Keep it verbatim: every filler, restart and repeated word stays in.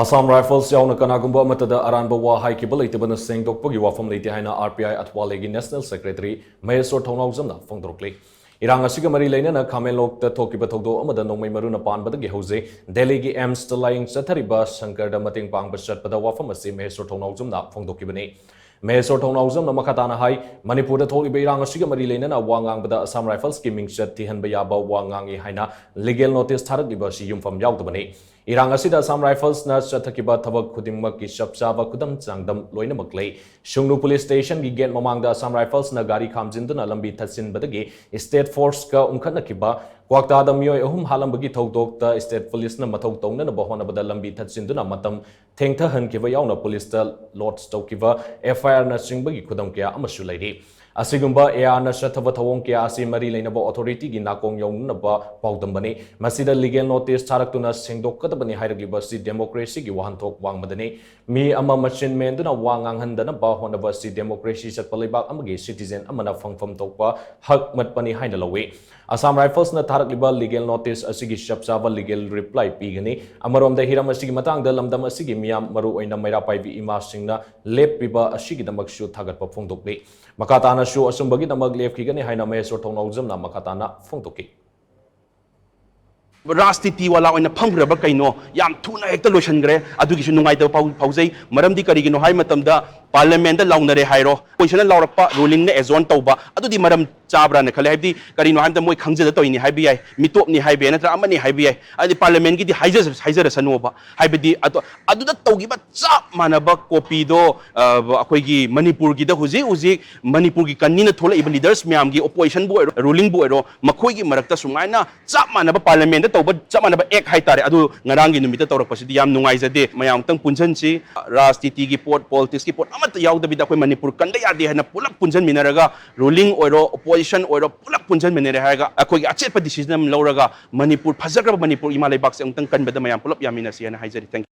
Assam rifles ꯌꯥꯎꯅ ꯀꯅꯥꯒꯨꯝꯕ ꯑꯃꯠꯇꯗ ꯑꯔꯥꯟꯕ ꯋꯥ ꯍꯥꯏꯈꯤꯕ ꯂꯩꯇꯕꯅ ꯁꯦꯡꯗꯣꯛꯄꯒꯤ ꯋꯥꯐꯝ ꯂꯩꯇꯦ ꯍꯥꯏꯅ ꯑꯥꯔ ꯄꯤ ꯑꯥꯏ ꯑꯊꯋꯥꯂꯦꯒꯤ ꯅꯦꯁꯅꯦꯜ ꯁꯦꯀ꯭ꯔꯦꯇꯔꯤ ꯃꯍꯦꯁꯣꯔ ꯊꯧꯅꯥꯎꯖꯝꯅ ꯐꯣꯡꯗꯣꯔꯛꯂꯤ꯫ ꯏꯔꯥꯡ ꯑꯁꯤꯒ ꯃꯔꯤ ꯂꯩꯅꯅ ꯈꯥꯃꯦꯟꯂꯣꯛꯇ ꯊꯣꯛꯈꯤꯕ ꯊꯧꯗꯣꯛ ꯑꯃꯗ ꯅꯣꯡꯃꯩ ꯃꯔꯨꯅ ꯄꯥꯟꯕꯗꯒꯤ ꯍꯧꯖꯤꯛ ꯗꯦꯜꯂꯤꯒꯤ ꯑꯦꯝꯁꯇ ꯂꯥꯌꯦꯡ ꯆꯠꯊꯔꯤꯕ ꯁꯪꯀꯔꯗ ꯃꯇꯦꯡ ꯄꯥꯡꯕ ꯆꯠꯄꯗ ꯋꯥꯐꯝ ꯑꯁꯤ ꯃꯍꯦꯁꯣꯔ ꯊꯧꯅꯥꯎꯖꯝꯅ ꯐꯣꯡꯗꯣꯛꯈꯤꯕꯅꯤ꯫ ꯃꯍꯦꯁꯣꯔ ꯊꯧꯅꯥꯎꯖꯝꯅ ꯃꯈꯥ ꯇꯥꯅ ꯍꯥꯏ, ꯃꯅꯤꯄꯨꯔꯗ ꯊꯣꯛꯂꯤꯕ ꯏꯔꯥꯡ ꯑꯁꯤꯒ ꯃꯔꯤ ꯂꯩꯅꯅ ꯋꯥ ꯉꯥꯡꯕꯗ ꯑꯁꯥꯝ ꯔꯥꯏꯐꯜꯁꯀꯤ ꯃꯤꯡꯆꯠ ꯊꯤꯍꯟꯕ ꯌꯥꯕ ꯋꯥ ꯉꯥꯡꯏ ꯍꯥꯏꯅ ꯂꯤꯒꯦꯜ ꯅꯣꯇꯤꯁ ꯊꯥꯔꯛꯂꯤꯕ ꯑꯁꯤ ꯌꯨꯝꯐꯝ ꯌꯥꯎꯗꯕꯅꯤ꯫ ꯏꯔꯥꯡ ꯑꯁꯤꯗ ꯑꯁꯥꯝ ꯔꯥꯏꯐꯜꯁꯅ ꯆꯠꯊꯈꯤꯕ ꯊꯕꯛ ꯈꯨꯗꯤꯡꯃꯛꯀꯤ ꯆꯞ ꯆꯥꯕ ꯈꯨꯗꯝ ꯆꯥꯡꯗꯝ ꯂꯣꯏꯅꯃꯛ ꯂꯩ꯫ ꯁꯨꯡꯅꯨ ꯄꯨꯂꯤꯁ ꯁ꯭ꯇꯦꯁꯟꯒꯤ ꯒꯦꯠ ꯃꯃꯥꯡꯗ ꯑꯁꯥꯝ ꯔꯥꯏꯐꯜꯁꯅ ꯒꯥꯔꯤ ꯈꯥꯝꯖꯤꯟꯗꯨꯅ ꯂꯝꯕꯤ ꯊꯠꯆꯤꯟꯕꯗꯒꯤ ꯁ꯭ꯇꯦꯠ ꯐꯣꯔꯁꯀ ꯎꯪꯈꯠꯅꯈꯤꯕ, ꯀ꯭ꯋꯥꯛꯇꯥꯗ ꯃꯤꯑꯣꯏ ꯑꯍꯨꯝ ꯍꯥꯠꯂꯝꯕꯒꯤ ꯊꯧꯗꯣꯛꯇ ꯁ꯭ꯇꯦꯠ ꯄꯨꯂꯤꯁꯅ ꯃꯊꯧ ꯇꯧꯅꯅꯕ ꯍꯣꯠꯅꯕꯗ ꯂꯝꯕꯤ ꯊꯠꯆꯤꯟꯗꯨꯅ ꯃꯇꯝ ꯊꯦꯡꯊꯍꯟꯈꯤꯕ ꯌꯥꯎꯅ ꯄꯨꯂꯤꯁꯇ ꯂꯣꯗꯖ ꯇꯧꯈꯤꯕ ꯑꯦꯐ ꯑꯥꯏ ꯑꯥꯔꯅꯆꯤꯡꯕꯒꯤ ꯈꯨꯗꯝ ꯀꯌꯥ ꯑꯃꯁꯨ ꯂꯩꯔꯤ꯫ ꯑꯁꯤꯒꯨꯝꯕ ꯑꯦ ꯑꯥꯔꯅ ꯆꯠꯊꯕ ꯊꯧꯑꯣꯡ ꯀꯌꯥ ꯑꯁꯤ ꯃꯔꯤ ꯂꯩꯅꯕ ꯑꯣꯊꯣꯔꯤꯇꯤꯒꯤ ꯅꯥꯀꯣꯡ ꯌꯧꯅꯅꯕ ꯄꯥꯎꯗꯝꯕꯅꯤ꯫ ꯃꯁꯤꯗ ꯂꯤꯒꯦꯜ ꯅꯣꯇꯤꯁ ꯊꯥꯔꯛꯇꯨꯅ ꯁꯦꯡꯗꯣꯛꯀꯗꯕꯅꯤ ꯍꯥꯏꯔꯛꯂꯤꯕ ꯑꯁꯤ ꯗꯦꯃꯣꯀ꯭ꯔꯦꯁꯤꯒꯤ ꯋꯥꯍꯟꯊꯣꯛ ꯋꯥꯡꯃꯗꯅꯤ꯫ ꯃꯤ ꯑꯃ ꯃꯆꯤꯟ ꯃꯦꯟꯗꯨꯅ ꯋꯥ ꯉꯥꯡꯍꯟꯗꯅꯕ ꯍꯣꯠꯅꯕ ꯑꯁꯤ ꯗꯦꯃꯣꯀ꯭ꯔꯦꯁꯤ ꯆꯠꯄ ꯂꯩꯕꯥꯛ ꯑꯃꯒꯤ ꯁꯤꯇꯤꯖꯦꯟ ꯑꯃꯅ ꯐꯪꯐꯝ ꯊꯣꯛꯄ ꯍꯛ ꯃꯠꯄꯅꯤ ꯍꯥꯏꯅ ꯂꯧꯏ꯫ ꯑꯁꯥꯝ ꯔꯥꯏꯐꯜꯁꯅ ꯊꯥꯔꯛꯂꯤꯕ ꯂꯤꯒꯦꯜ ꯅꯣꯇꯤꯁ ꯑꯁꯤꯒꯤ ꯆꯞ ꯆꯥꯕ ꯂꯤꯒꯦꯜ ꯔꯤꯄ꯭ꯂꯥꯏ ꯄꯤꯒꯅꯤ꯫ ꯑꯃꯔꯣꯝꯗ ꯍꯤꯔꯝ ꯑꯁꯤꯒꯤ ꯃꯇꯥꯡꯗ ꯂꯝꯗꯝ ꯑꯁꯤꯒꯤ ꯃꯤꯌꯥꯝ, ꯃꯔꯨꯑꯣꯏꯅ ꯃꯩꯔꯥ ꯄꯥꯏꯕꯤ ꯏꯃꯥꯁꯤꯡꯅ ꯂꯦꯞꯄꯤꯕ ꯑꯁꯤꯒꯤꯗꯃꯛꯁꯨ ꯊꯥꯒꯠꯄ ꯐꯣꯡꯗꯣꯛꯂꯤ꯫ ꯃꯈꯥ ꯇꯥꯅꯁꯨ ꯑꯆꯨꯝꯕꯒꯤꯗꯃꯛ ꯂꯦꯞꯈꯤꯒꯅꯤ ꯍꯥꯏꯅ ꯃꯍꯦꯁꯣꯔ ꯊꯧꯅꯥꯎꯖꯝꯅ ꯃꯈꯥ ꯇꯥꯅ ꯐꯣꯡꯗꯣꯛꯈꯤ꯫ ꯔꯥꯖꯅꯤꯇꯤ ꯋꯥꯂꯥ ꯑꯣꯏꯅ ꯐꯝꯈ꯭ꯔꯕ ꯀꯩꯅꯣ? ꯌꯥꯝ ꯊꯨꯅ ꯍꯦꯛꯇ ꯂꯣꯏꯁꯤꯟꯈ꯭ꯔꯦ꯫ ꯑꯗꯨꯒꯤꯁꯨ ꯅꯨꯡꯉꯥꯏꯇꯕ ꯐꯥꯎ- ꯐꯥꯎꯖꯩ꯫ ꯃꯔꯝꯗꯤ ꯀꯔꯤꯒꯤꯅꯣ ꯍꯥꯏꯕ ꯃꯇꯝꯗ, ꯄꯥꯔꯂꯤꯌꯥꯃꯦꯟꯗ ꯂꯥꯎꯅꯔꯦ ꯍꯥꯏꯔꯣ, ꯑꯣꯄꯣꯖꯤꯁꯟꯅ ꯂꯥꯎꯔꯛꯄ, ꯔꯨꯂꯤꯡꯅ ꯑꯦꯖꯣꯟ ꯇꯧꯕ, ꯑꯗꯨꯗꯤ ꯃꯔꯝ ꯆꯥꯕ꯭ꯔꯥꯅ ꯈꯜꯂꯦ꯫ ꯍꯥꯏꯕꯗꯤ ꯀꯔꯤꯅꯣ ꯍꯥꯏꯕꯗ, ꯃꯣꯏ ꯈꯪꯖꯗ ꯇꯧꯔꯤꯅꯤ ꯍꯥꯏꯕ ꯌꯥꯏ, ꯃꯤꯇꯣꯞꯅꯤ ꯍꯥꯏꯕ ꯌꯥꯏ, ꯅꯠꯇ꯭ꯔꯒ ꯑꯃꯅꯤ ꯍꯥꯏꯕ ꯌꯥꯏ꯫ ꯍꯥꯏꯗꯤ ꯄꯥꯔꯂꯤꯌꯥꯃꯦꯟꯒꯤꯗꯤ ꯍꯥꯏꯖ- ꯍꯥꯏꯖꯔꯁꯅꯨꯕ꯫ ꯍꯥꯏꯕꯗꯤ ꯑꯗꯣ, ꯑꯗꯨꯗ ꯇꯧꯈꯤꯕ ꯆꯞ ꯃꯥꯟꯅꯕ ꯀꯣꯄꯤꯗꯣ, ꯑ, ꯑꯩꯈꯣꯏꯒꯤ ꯃꯅꯤꯄꯨꯔꯒꯤꯗ ꯍꯧꯖꯤꯛ ꯍꯧꯖꯤꯛ ꯃꯅꯤꯄꯨꯔꯒꯤ ꯀꯟꯅꯤꯅ ꯊꯣꯛꯂꯛꯏꯕ ꯂꯤꯗꯔꯁ ꯃꯌꯥꯝꯒꯤ, ꯑꯣꯄꯣꯖꯤꯁꯟꯕꯨ ꯑꯣꯏꯔꯣ, ꯔꯨꯂꯤꯡꯕꯨ ꯑꯣꯏꯔꯣ, ꯃꯈꯣꯏꯒꯤ ꯃꯔꯛꯇ ꯁꯨꯃꯥꯏꯅ ꯆꯞ ꯃꯥꯟꯅꯕ ꯄꯥꯔꯂꯤꯌꯥꯃꯦꯟꯗ ꯇꯧꯕ ꯆꯞ ꯃꯥꯟꯅꯕ ꯑꯦꯛ ꯍꯥꯏꯇꯥꯔꯦ, ꯑꯗꯨ ꯉꯔꯥꯡꯒꯤ ꯅꯨꯃꯤꯠꯇ ꯇꯧꯔꯛꯄꯁꯤꯗꯤ ꯌꯥꯝ ꯅꯨꯡꯉꯥꯏꯖꯗꯦ꯫ ꯃꯌꯥꯝ ꯑꯃꯨꯛꯇꯪ ꯄꯨꯟꯁꯤꯟꯁꯤ꯫ ꯔꯥꯖꯅꯤꯇꯤꯒꯤ ꯄꯣꯠ, ꯄꯣꯂꯤꯇꯤꯛꯁꯀꯤ ꯄꯣꯠ ꯑꯃꯠꯇ ꯌꯥꯎꯗꯕꯤꯗ ꯑꯩꯈꯣꯏ ꯃꯅꯤꯄꯨꯔ ꯀꯟꯗ ꯌꯥꯗꯦ ꯍꯥꯏꯅ ꯄꯨꯂꯞ ꯄꯨꯟꯁꯤꯟꯃꯤꯟꯅꯔꯒ, ꯔꯨꯂꯤꯡ ꯑꯣꯏꯔꯣ, ꯑꯣꯄꯣꯖꯤꯁꯟ ꯑꯣꯏꯔꯣ, ꯄꯨꯂꯞ ꯄꯨꯟꯁꯤꯟꯃꯤꯟꯅꯔꯦ ꯍꯥꯏꯔꯒ ꯑꯩꯈꯣꯏꯒꯤ ꯑꯆꯦꯠꯄ ꯗꯤꯁꯤꯖꯟ ꯑꯃ ꯂꯧꯔꯒ ꯃꯅꯤꯄꯨꯔ, ꯐꯖꯈ꯭ꯔꯕ ꯃꯅꯤꯄꯨꯔ ꯏꯃꯥ ꯂꯩꯕꯥꯛꯁꯦ ꯑꯃꯨꯛꯇꯪ ꯀꯟꯕꯗ ꯃꯌꯥꯝ ꯄꯨꯂꯞ ꯌꯥꯃꯤꯟꯅꯁꯤ ꯍꯥꯏꯅ ꯍꯥꯏꯖꯔꯤ꯫ Thank you꯫